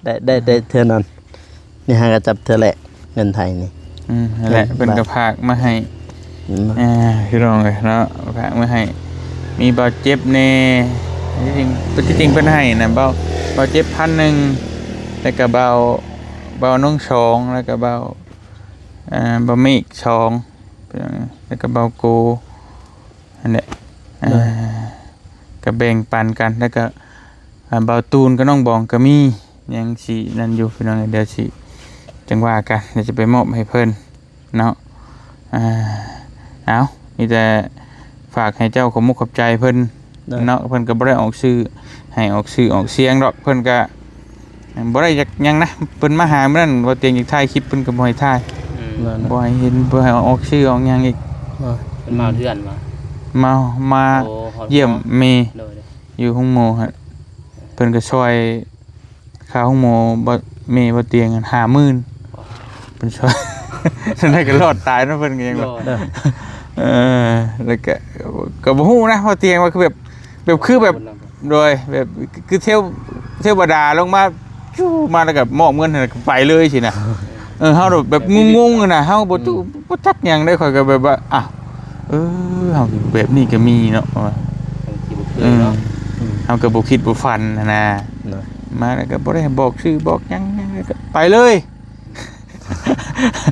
ໄດ້ ໄດ້ ໄດ້ເທື່ອນັ້ນ ນີ້ຫາກໍຈັບເທື່ອແລກ ເງິນໄທນີ້. ອືມ ຫັ້ນແຫຼະ ເອີ ເພິ່ນກໍຝາກມາໃຫ້ ອືມ ອ່າ ພີ່ນ້ອງເອີຍເນາະ ຝາກມາໃຫ້ ມີບ່າວເຈັບແດ່ ທີ່ຈິງ ທີ່ຈິງເພິ່ນໃຫ້ນະ ບ່າວ ບ່າວເຈັບພັນໜຶ່ງ ແລ້ວກໍບ່າວ ບ່າວໜອງສອງ ແລ້ວກໍບ່າວ ອ່າ ບ່າວເມກສອງ ແລ້ວກໍບ່າວໂກ ຫັ້ນແຫຼະ ໂດຍ ອ່າ ກໍແບ່ງປັນກັນ ແລ້ວກໍ ອ່າ ບ່າວຕູນກັບນ້ອງບອງກໍມີ ຍັງຊິນັ້ນຢູ່ພີ່ນ້ອງ ດຽວຊິ ຈັ່ງວ່າກັນ ດຽວຈະໄປມອບໃຫ້ເພິ່ນເນາະ. ອ່າ ເອົາ ມີແຕ່ຝາກໃຫ້ເຈົ້າຂອບມຸກຂອບໃຈເພິ່ນ ໂດຍ ເນາະ. ເພິ່ນກໍບໍ່ໄດ້ອອກຊື່ໃຫ້ອອກຊື່ອອກສຽງດອກ ເພິ່ນກໍບໍ່ໄດ້ຢາກຫຍັງນະ. ເພິ່ນມາຫາມື້ນັ້ນ ບໍ່ຕຽງຢາກຖ່າຍຄລິບ ເພິ່ນກໍບໍ່ໃຫ້ຖ່າຍ ອືມ ໂດຍ ບໍ່ໃຫ້ເຫັນ ບໍ່ໃຫ້ອອກຊື່ອອກຫຍັງອີກ. ໂດຍ ເພິ່ນມາເຮືອນບໍ່? ມາ ມາ ໂອ້ ຮອດ ຢ້ຽມແມ່ ໂດຍ ຢູ່ໂຮງໝໍຫັ້ນ ເພິ່ນກໍຊ່ອຍ ຄ່າໂຮງໝໍ ບໍ່ ແມ່ບໍ່ຕຽງຫັ້ນ ຫ້າໝື່ນ ເພິ່ນຊ່ອຍ ຈັ່ງໃດກໍລອດຕາຍເນາະ ເພິ່ນກໍຍັງວ່າ ໂດຍ ເອີ ແລ້ວກໍ ກໍບໍ່ຮູ້ນະ ບໍ່ຕຽງວ່າຄືແບບ ແບບຄືແບບ ໂດຍ ແບບຄືເທວ ເທວະດາລົງມາ ຈູມາ ແລ້ວກໍມອບເງິນໃຫ້ ແລ້ວກໍໄປເລີຍຊີ້ນະ. ເອີ ເຮົາແບບງົງໆຫັ້ນນະ ເຮົາບໍ່ ອືມ ບໍ່ຈັກຫຍັງເດ້. ຂ້ອຍກໍແບບວ່າ ອ້າວ ເອີ ເຮົາແບບນີ້ກໍມີເນາະ ບາງທີບໍ່ເຄີຍເນາະ ເອີ ເຮົາກໍບໍ່ຄິດບໍ່ຝັນຫັ້ນນະ ໂດຍ ມາແລ້ວກໍບໍ່ໄດ້ບອກຊື່ບອກຫຍັງ ກໍໄປເລີຍ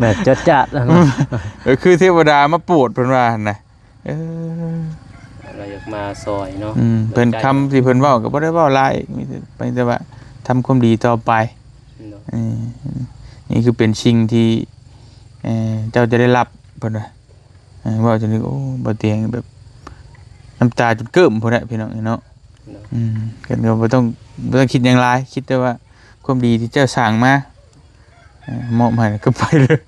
ແບບຈວດຈາດ ອືມ ກໍຄືເທວະດາມາໂປດ ເພິ່ນວ່າຫັ້ນນະ. ເອີ ລາວຢາກມາຊ່ອຍເນາະ ອືມ ເພິ່ນ ຄຳທີ່ເພິ່ນເວົ້າກໍບໍ່ໄດ້ເວົ້າຫຼາຍ ມີແຕ່ ມີແຕ່ວ່າທຳຄວາມດີຕໍ່ໄປ ໂດຍ ເອີ ນີ້ຄືເປັນສິ່ງທີ່ ເອີ ເຈົ້າຈະໄດ້ຮັບ ເພິ່ນວ່າ. ເອີ ເວົ້າຈົນ ໂອ້ ບໍ່ຕຽງແບບ ນ້ຳຕາຈົນເກີ້ມພຸ້ນແຫຼະພີ່ນ້ອງເນາະ ໂດຍ ອືມ ກໍບໍ່ຕ້ອງ ບໍ່ຕ້ອງຄິດຫຍັງຫຼາຍ ຄິດແຕ່ວ່າຄວາມດີທີ່ເຈົ້າສ້າງມາ ເອີ ມອບໃຫ້ແລ້ວກໍໄປເລີຍ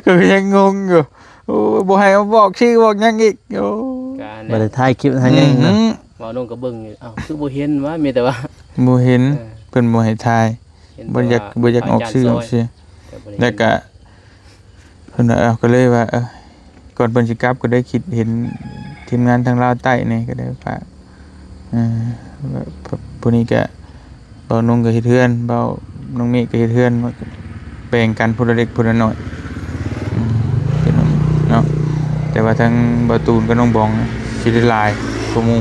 ກໍຍັງງົງຢູ່. ໂອ້ ບໍ່ໃຫ້ມາບອກຊື່ບອກຫຍັງອີກ ໂອ້ ກໍອັນນັ້ນ ບໍ່ໄດ້ຖ່າຍຄລິບຖ່າຍຫຍັງເນາະ ອືມ ເວົ້ານ້ອງກໍເບິ່ງຢູ່ ອ້າວ ຄືບໍ່ເຫັນວະ ມີແຕ່ວ່າ ບໍ່ເຫັນ ເອີ ເພິ່ນບໍ່ໃຫ້ຖ່າຍ ເຫັນ ບໍ່ຢາກ ແຕ່ວ່າ ບໍ່ຢາກອອກຊື່ອອກສຽງ ກໍບໍ່ໄດ້ເຫັນ ແລ້ວກໍ ເພິ່ນວ່າ ເອີ ກໍເລີຍວ່າ ເອີ ກ່ອນເພິ່ນຊິກັບ ກໍໄດ້ຄິດເຫັນທີມງານທາງລາວໃຕ້ແດ່ ກໍໄດ້ຝາກ ເອີ ຜູ້ນີ້ກໍ ບ່າວນົງກໍເຮັດເຮືອນ ບ່າວ ນ້ອງເມກກໍເຮັດເຮືອນ ແບ່ງກັນຜູ້ລະເລັກຜູ້ລະນ້ອຍ ອືມ ເນາະ. ແຕ່ວ່າທາງບ່າວຕູນກັບນ້ອງບອງຊິໄດ້ຫຼາຍກວ່າໝູ່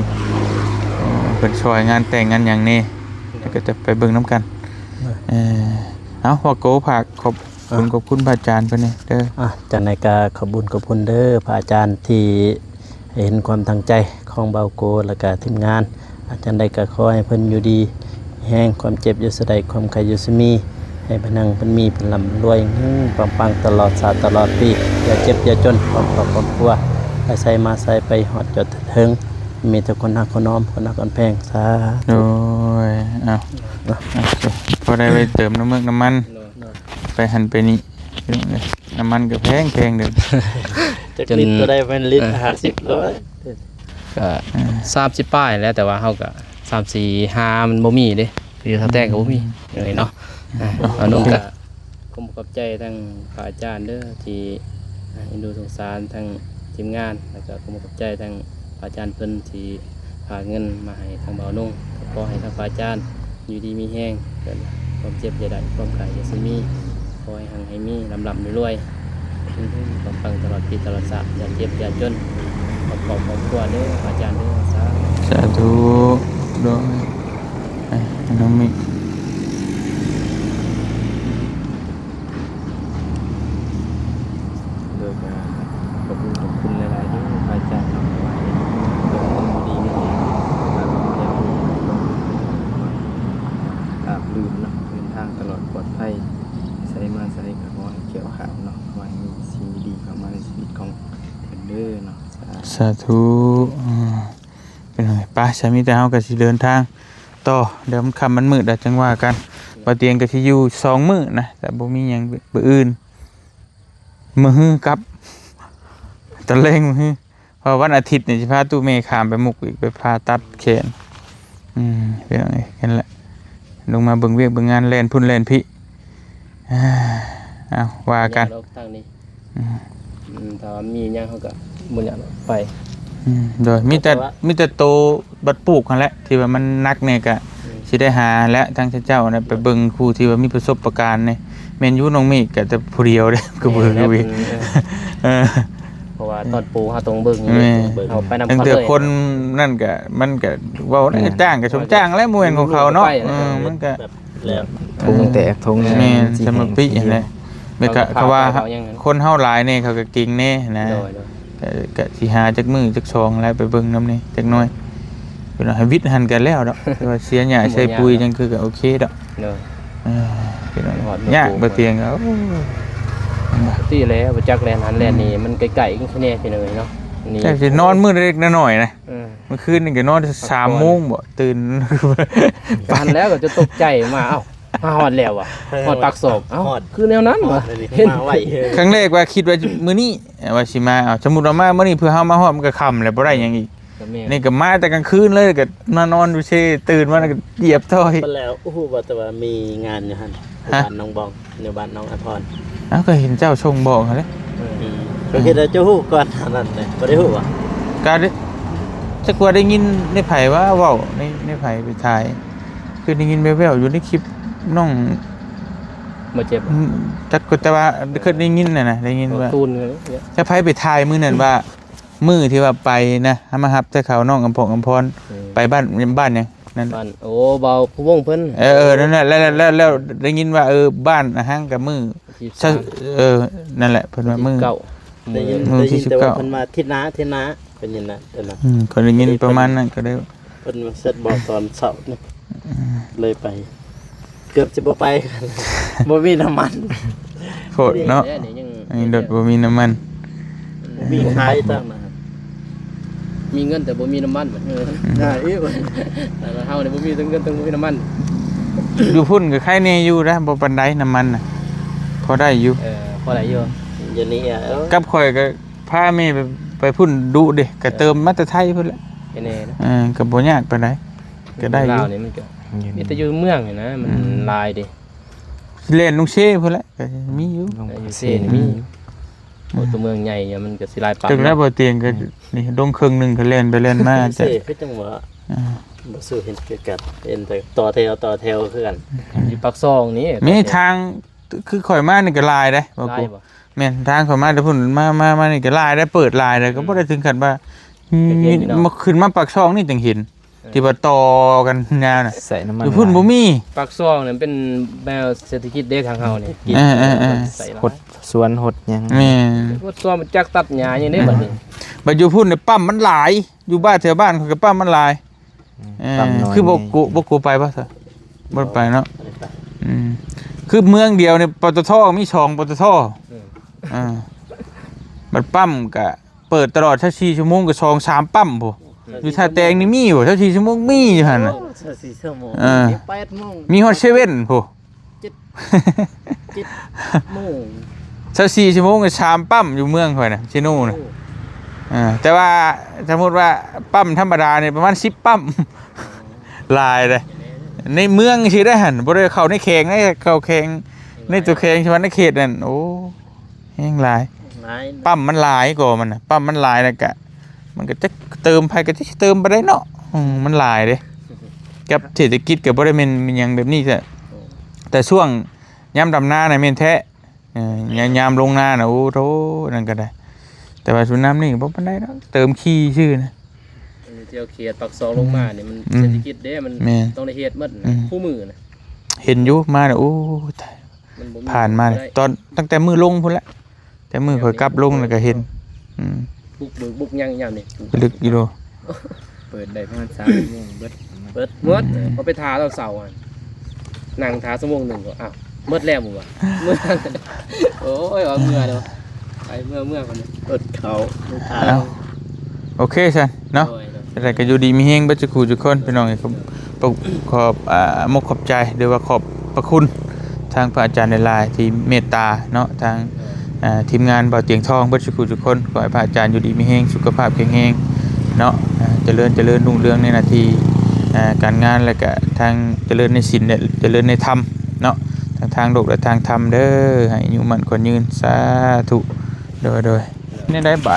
ເອີ ເພິ່ນຊ່ອຍງານແຕ່ງງານຫຍັງແດ່ ແລ້ວກໍຈະໄປເບິ່ງນຳກັນ ເອີ ເອົາ ວ່າໂກ ຝາກຂອບ ອາ ບຸນຂອບຄຸນພະອາຈານເພິ່ນແດ່ເດີ. ອາ ຈັ່ງໃດກໍຂອບບຸນຂອບຄຸນເດີພະອາຈານທີ່ເຫັນຄວາມຕັ້ງໃຈຂອງບ່າວໂກ ແລ້ວກະທີມງານ. ອາ ຈັ່ງໃດກໍຂໍໃຫ້ເພິ່ນຢູ່ດີມີແຮງ, ຄວາມເຈັບຢ່າສູ່ໄດ້, ຄວາມໄຂ້ຢ່າສູ່ມີ, ໃຫ້ເພິ່ນຮັ່ງເພິ່ນມີ, ເພິ່ນລ່ຳລວຍເຮັງປັງໆ ຕະຫຼອດຊາດຕະຫຼອດປີ, ຢ່າເຈັບຢ່າຈົນ, ຄອບຄົວຄອບຄົວ ໄປໃສມາໃສ ໄປຮອດຍອດເທິງ, ມີແຕ່ຄົນຮັກຄົນຫອມ, ຄົນຮັກຄົນແພງ. ສາທຸ. ໂດຍ ເອົາ ເອົາ ພໍໄດ້ໄວ້ເຕີມນ້ຳເມືອກນ້ຳມັນ. ໂດຍ ໄປຫັ້ນໄປນີ້ ພີ່ນ້ອງເອີຍ. ນ້ຳມັນກໍແພງໆເດີ ຈັກລິດກໍໄດ້ແມ່ນລິດ ເອີ ຫ້າສິບ ຮ້ອຍ ກໍ ເອີ ສາມສິບປາຍແຫຼະ ແຕ່ວ່າເຮົາກໍ ສາມ ສີ່ ຫ້າ ມັນບໍ່ມີເດ້ ຢູ່ທ່າແຕງກໍບໍ່ມີ ອືມ ເອີຍເນາະ. ອາ ອາ ນ້ອງກໍ ກໍຂອບໃຈທັງພະອາຈານເດີ ທີ່ ອາ ເອັນດູສົງສານທັງທີມງານ ແລ້ວກໍຂໍຂອບໃຈທັງພະອາຈານເພິ່ນທີ່ ຝາກເງິນມາໃຫ້ທາງບ່າວນົງ. ກໍຂໍໃຫ້ທາງພະອາຈານຢູ່ດີມີແຮງ, ເພິ່ນຄວາມເຈັບຢ່າໄດ້, ຄວາມໄຂ້ຢ່າສູ່ມີ, ຂໍໃຫ້ຮັ່ງໃຫ້ມີ, ລ່ຳໆລວຍໆ ເຮັງໆປັງໆ ຕະຫຼອດປີຕະຫຼອດຊາດ, ຢ່າເຈັບຢ່າຈົນ ປະກອບຄອບຄົວເດີ ພະອາຈານເດີ. ສາທຸ ສາທຸ. ໂດຍ ເອີ ນ້ອງມິກ. ໂດຍກໍຂອບຄຸນ ຂອບຄຸນຫຼາຍໆເດີພະອາຈານເນາະ ທີ່ວ່າເຮັດໃຫ້ເຮົາຢູ່ດີມີແຮງ ແລ້ວກໍມີຄວາມລາບລື່ນເນາະ ເດີນທາງຕະຫຼອດປອດໄພ ໄປໃສມາໃສກໍຂໍໃຫ້ແຄ້ວຂາດເນາະ ຂໍໃຫ້ມີສິ່ງດີໆເຂົ້າມາໃນຊີວິດຂອງເພິ່ນເດີເນາະ. ສາ ສາທຸ. ອາ ເປັນຫຍັງ ໄປ ຊະ ມີແຕ່ເຮົາກໍຊິເດີນທາງຕໍ່ ດຽວມັນຄ່ຳມັນມືດແລ້ວຈັ່ງວ່າກັນ. ບ່າວຕຽງກໍຊິຢູ່ສອງມື້ນະ ແຕ່ບໍ່ມີຫຍັງ ມື້ອື່ນ ມື້ຮືກັບ ຕອນແລງມື້ຮື ເພາະວັນອາທິດນີ້ຊິພາຕູ້ເມຂ້າມໄປມຸກອີກ ໄປຜ່າຕັດແຂນ. ອືມ ພີ່ນ້ອງເອີຍ ຫັ້ນແຫຼະ ລົງມາເບິ່ງວຽກເບິ່ງງານ ແລ່ນພຸ້ນແລ່ນພີ້. ເອົາ ວ່າກັນ ອືມ ອືມ ຖ້າວ່າມີຫຍັງເຮົາກໍບໍ່ຍາກໄປ. ອືມ ໂດຍ ມີແຕ່ ມີແຕ່ໂຕບັດປູກຫັ້ນແຫຼະ ທີ່ວ່າມັນໜັກແດ່ກໍ ອືມ ຊິໄດ້ຫາແຫຼະ ທາງເຈົ້ານະ ໄປເບິ່ງຜູ້ທີ່ວ່າມີປະສົບປະການນີ້. ແມ່ນຢູ່ ນ້ອງເມກກໍແຕ່ຜູ້ດຽວເດ້ ກໍເບິ່ງຢູ່. ເອີ ເພາະວ່າຕອນປູເຮົາຕ້ອງເບິ່ງ ແມ່ນ ເຮົາໄປນຳເຂົາເລີຍ. ແຕ່ຄົນນັ້ນກໍ ມັນກໍເວົ້າໄດ້ ຈ້າງກໍສົມຈ້າງແຫຼະ ບໍ່ແມ່ນຂອງເຂົາເນາະ. ເອີ ມັນກໍ ແບບ ແລ້ວ ໂດຍ ຖົງແຕກຖົງ ແມ່ນ ຊິແຫ້ງ ສະມາປິຫັ້ນແຫຼະ. ແມ່ນກໍ ເຂົາວ່າຄົນເຮົາຫຼາຍແດ່ ເຂົາກໍເກັ່ງແດ່ນະ. ໂດຍ ໂດຍ ກໍ ກໍຊິຫາຈັກມື້ຈັກສອງແລ້ວ ໄປເບິ່ງນຳແດ່ຈັກໜ້ອຍ. ພີ່ນ້ອງ ໃຫ້ວິດຫັ້ນກໍແລ້ວດອກ ແຕ່ວ່າເສຍຫຍ້າໃສ່ປຸຍ ບໍ່ຍາກດອກ ຈັ່ງຄືກໍໂອເຄດອກ ໂດຍ ເອີ ພີ່ນ້ອງ ຮອດ ຍາກ ບໍ່ຕຽງກໍ ໂອ້ຍ ລຳບາກ ຕິແລ້ວ ບໍ່ຈັກແລ່ນຫັ້ນແລ່ນນີ້ ອືມ ມັນໃກ້ໆກັນແດ່ ພີ່ນ້ອງເອີຍເນາະ ນີ້ ຈັກຊິນອນມື້ເລັກໆນ້ອຍໆນະ ເອີ ມື້ຄືນນີ້ກໍນອນສາມໂມງບໍ ຕື່ນ ປານແລ້ວກໍຈົນຕົກໃຈມາ ເອົ້າ ມາຮອດແລ້ວຫວາ ຮອດປາກຊ່ອງ ເອົ້າ ຮອດ ຄືແນວນັ້ນຫວາ ຮອດແລ້ວນີ້ ເຫັນ ມາໄວເຮີ ຄັ້ງແລກວ່າຄິດວ່າມື້ນີ້ ວ່າຊິມາ ເອົ້າ ສົມມຸດວ່າມາມື້ນີ້ ເພື່ອເຮົາມາຮອດມັນກໍຄ່ຳແລ້ວ ບໍ່ໄດ້ຫຍັງອີກ ກໍແມ່ນ ນີ້ກໍມາແຕ່ກາງຄືນເລີຍ ກໍມານອນຢູ່ເຊ ຕື່ນມາແລ້ວກໍຢຽບຖ້ອຍ ເພິ່ນແລ້ວຮູ້ບໍ່ ແຕ່ວ່າມີງານຢູ່ຫັ້ນ ຢູ່ ຮະ? ບ້ານໜອງບອງ ຢູ່ບ້ານໜອງອາພອນ ເອົ້າ ກໍເຫັນເຈົ້າສົ່ງບອກຫັ້ນແຫຼະ ອືມ ກໍຄິດວ່າເຈົ້າຮູ້ກ່ອນອັນນັ້ນເດ້ ບໍ່ໄດ້ຮູ້ຫວາ ກໍໄດ້ ຈັກວ່າໄດ້ຍິນໃນໃຜວ່າເວົ້າ ໃນ ໃນໃຜໄປຖ່າຍ ຄືໄດ້ຍິນແວ່ວໆຢູ່ໃນຄລິບນ້ອງ ບໍ່ເຈັບ ອືມ ຈັກ ແຕ່ວ່າເຄີຍໄດ້ຍິນຫັ້ນນະ ໄດ້ຍິນວ່າ ໂອ້ ຕູນເລີຍ ຈັກໃຜໄປຖ່າຍມື້ນັ້ນວ່າ ມື້ທີ່ວ່າໄປນະ ເຮົາມາຮັບແຕ່ເຂົານ້ອງອຳພອນ ອຳພອນ ເອີ ໄປບ້ານ ບ້ານຫຍັງນັ້ນ ບ້ານ ໂອ້ ບ່າວພູວົງເພິ່ນ ເອີ ເອີ ນັ້ນແຫຼະ ແລ້ວ ແລ້ວ ແລ້ວໄດ້ຍິນວ່າ ເອີ ບ້ານອາຫັງກັບມື້ ສິບສາມ ເອີ ນັ້ນແຫຼະ ເພິ່ນວ່າມື້ ສິບເກົ້າ ໄດ້ຍິນ ມື້ ມື້ ໄດ້ຍິນ ສິບເກົ້າ ແຕ່ວ່າເພິ່ນວ່າທິດໜ້າ ທິດໜ້າ ເປັນຫຍັງນະ ເພິ່ນວ່າ ອືມ ກໍໄດ້ຍິນປະມານນັ້ນກໍໄດ້ ເພິ່ນມາເຊັດບອກຕອນເຊົ້ານີ້ ອ່າ ເລີຍໄປ ເກືອບຊິບໍ່ໄປ ບໍ່ມີນ້ຳມັນ ໂພດເນາະ ນີ້ແຫຼະ ນີ້ຍັງ ອັນນີ້ລົດບໍ່ມີນ້ຳມັນ ບໍ່ມີຂາຍ ເອີ ຕາມນັ້ນ ມີເງິນແຕ່ບໍ່ມີນ້ຳມັນ ເອີ ອືມ ໄດ້ອີກ ແຕ່ເຮົານີ້ບໍ່ມີທັງເງິນທັງບໍ່ມີນ້ຳມັນ ຢູ່ພຸ້ນກໍໄຄແດ່ຢູ່ນະ ບໍ່ປານໃດນ້ຳມັນນະ ພໍໄດ້ຢູ່ ເອີ ພໍໄດ້ຢູ່ ຢູ່ນີ້ ເອີ ກັບຂ້ອຍກໍ ພາແມ່ໄປ ໄປພຸ້ນດຸເດ້ ກໍເອີ ເຕີມມາແຕ່ໄທພຸ້ນແຫຼະ ແນ່ນະ ເອີ ກໍບໍ່ຍາກປານໃດ ກໍໄດ້ຢູ່ ລາວນີ້ມັນກໍ ຢູ່ ມີແຕ່ຢູ່ເມືອງນີ້ນະ ມັນ ອືມ ຫຼາຍເດ້ ຊິແລ່ນລົງເຊພຸ້ນແຫຼະ ກໍມີຢູ່ ລົງ ເອີ ຢູ່ເຊ ເຊນີ້ມີຢູ່ ມີຢູ່ ໂອ້ ຕົວເມືອງໃຫຍ່ມັນກໍຊິຫຼາຍປານ ຈັກແລ້ວ ເນາະ ບໍ່ຕຽງກໍ ອືມ ນີ້ລົງເຄິ່ງໜຶ່ງກໍແລ່ນໄປແລ່ນມາ ເຊຄືຈັ່ງວ່າ ອ່າ ບໍ່ສູ້ເຫັນຄືກັນ ເຫັນແຕ່ຕໍ່ແຖວ ຕໍ່ແຖວຄືກັນ ຢູ່ປາກຊ່ອງນີ້ ມີ ຕໍ່ແຖວ ທາງ ຄືຂ້ອຍມານີ້ກໍຫຼາຍເດ້ ບໍ່ ຫຼາຍ ກູ ບໍ່? ແມ່ນ ທາງຂ້ອຍມາແຕ່ພຸ້ນ ມາ ມາ ມານີ້ກໍຫຼາຍໄດ້ ເປີດຫຼາຍແລ້ວ ອືມ ກໍບໍ່ໄດ້ເຖິງຂັ້ນວ່າ ອືມ ກໍເຫັນຢູ່ເນາະ ມາຂຶ້ນມາປາກຊ່ອງນີ້ຈັ່ງເຫັນ ເອີ ທີ່ວ່າຕໍ່ກັນຍາວນະ ໃສ່ນ້ຳມັນ ຢູ່ພຸ້ນຫຼາຍ ບໍ່ມີ ປາກຊ່ອງນັ້ນເປັນແນວເສດຖະກິດເດ້ ທາງເຮົານີ້ ເອີ ເອີ ເອີ ໃສ່ຫຼາຍ ຫົດສວນຫົດຫຍັງ ແມ່ນ ຫົດສວນ ຈັກຕັດຫຍ້າຫຍັງເດ້ ອືມ ບັດນີ້ ບັດຢູ່ພຸ້ນນີ້ປ້ຳມັນຫຼາຍ ຢູ່ບ້ານແຖວບ້ານຂ້ອຍກໍປ້ຳມັນຫຼາຍ ອືມ ເອີ ປ້ຳນ້ອຍ ຄືບໍ່ ແດ່ ກູ ບໍ່ກູໄປບໍ່ຊະ ບໍ່ໄດ້ໄປເນາະ ບໍ່ໄດ້ໄປ ອືມ ຄືເມືອງດຽວນີ້ ປຕທ ມີສອງ ປຕທ ເອີ ອ່າ ບັດປ້ຳກະເປີດຕະຫຼອດຊາວສີ່ຊົ່ວໂມງ ກະສອງສາມປ້ຳພຸ້ນ ເອີ ຢູ່ທ່າແຕງນີ້ມີບໍ່ ຊາວສີ່ຊົ່ວໂມງ ມີຢູ່ຫັ້ນນະ ໂອ້ ຊາວສີ່ຊົ່ວໂມງ ເອີ ມີແປດໂມງ ມີຮອດເຊເວັນພຸ້ນ ເຈັດ ເຈັດໂມງ ຊາວສີ່ຊົ່ວໂມງ ສາມປ້ຳຢູ່ເມືອງຂ້ອຍນະ ເຊໂນນະ ໂອ້ ເອີ ແຕ່ວ່າສົມມຸດວ່າປ້ຳທຳມະດານີ້ປະມານສິບປ້ຳ ຫຼາຍເດ້ ໃນເມືອງຊີ້ໄດ້ຫັ້ນ ບໍ່ໄດ້ເຂົ້າໃນແຂວງ ໃນເຂົ້າແຂວງ ໃນຕົວແຂວງສະຫວັນນະເຂດນັ້ນ ໂອ້ ແຮງຫຼາຍ ຫຼາຍ ປ້ຳມັນຫຼາຍກໍມັນນະ ປ້ຳມັນຫຼາຍແລ້ວກະ ມັນກໍຈັກເຕີມ ໃຜກໍຈັກຊິເຕີມປານໃດເນາະ ອືມ ມັນຫຼາຍເດ້ ກັບເສດຖະກິດກໍບໍ່ໄດ້ແມ່ນ ແມ່ນຫຍັງແບບນີ້ແທ້ ໂອ້ ແຕ່ຊ່ວງຍາມດຳນານະແມ່ນແທ້ ເອີ ຍາມ ຍາມລົງນານະ ໂອ້ໂທ້ ນັ້ນກໍໄດ້ ແຕ່ວ່າຊຸມນ້ຳນີ້ກໍບໍ່ປານໃດດອກ ເຕີມຂີ້ຊື່ນະ ເອີ ແຖວເຂດປາກຊ່ອງລົງມານີ້ ອືມ ມັນ ອືມ ເສດຖະກິດເດ້ ມັນ ແມ່ນ ຕ້ອງໄດ້ເຮັດໝົດນະ ອືມ ຄູ່ມື້ນະ ເຫັນຢູ່ມານະ ໂອ້ ມັນບໍ່ມີ ຜ່ານມາ ບໍ່ໄດ້ ຕອນ ຕັ້ງແຕ່ມື້ລົງພຸ້ນແຫຼະ ແຕ່ມື້ຂ້ອຍກັບລົງແລ້ວກໍເຫັນ ແມ່ນ ອືມ ບຸກເບີກບຸກຫຍັງຍາມນີ້ ລຶກຢູ່ໂດ ເປີດໄດ້ປະມານສາມໂມງເບິດ ເບິດໝົດ ອືມ ເອີ ເຂົາໄປຖ້າຕອນເຊົ້າຫັ້ນ ນັ່ງຖ້າຊົ່ວໂມງໜຶ່ງກໍ ອ້າວ ໝົດແລ້ວບໍ່ວະ ເມືອ ໂອ້ຍ ວ່າເມືອເນາະ ໄປເມືອ ເມືອກ່ອນເນາະ ອົດເຂົ້າ ເອົາ ໂອເຄຊັ້ນເນາະ ໂດຍ ໂດຍ ຈັ່ງໃດກໍຢູ່ດີມີແຮງເບິດສູ່ຄູ່ສູ່ຄົນ ພີ່ນ້ອງເອີຍ ຂອບ ຂອບ ອ່າ ມຸກຂອບໃຈ ຫຼືວ່າຂອບພະຄຸນທາງພະອາຈານຫຼາຍໆ ທີ່ເມດຕາເນາະ ທາງ ອ່າ ທີມງານບ່າວຕຽງທອງເບິດສູ່ຄູ່ສູ່ຄົນ ຂໍໃຫ້ພະອາຈານຢູ່ດີມີແຮງ ສຸຂະພາບແຂງແຮງເນາະ ອ່າ ຈະເລີນ ຈະເລີນຮຸ່ງເຮືອງໃນໜ້າທີ່ ອ່າ ການງານ ແລະກະທາງຈະເລີນໃນສິນ ແລະ ຈະເລີນໃນທຳເນາະ ທັງທາງໂລກ ແລະ ທາງທຳເດີ ໃຫ້ອາຍຸໝັ້ນຂວັນຍືນ ສາທຸ ໂດຍ ໂດຍ ແນວໃດບາດ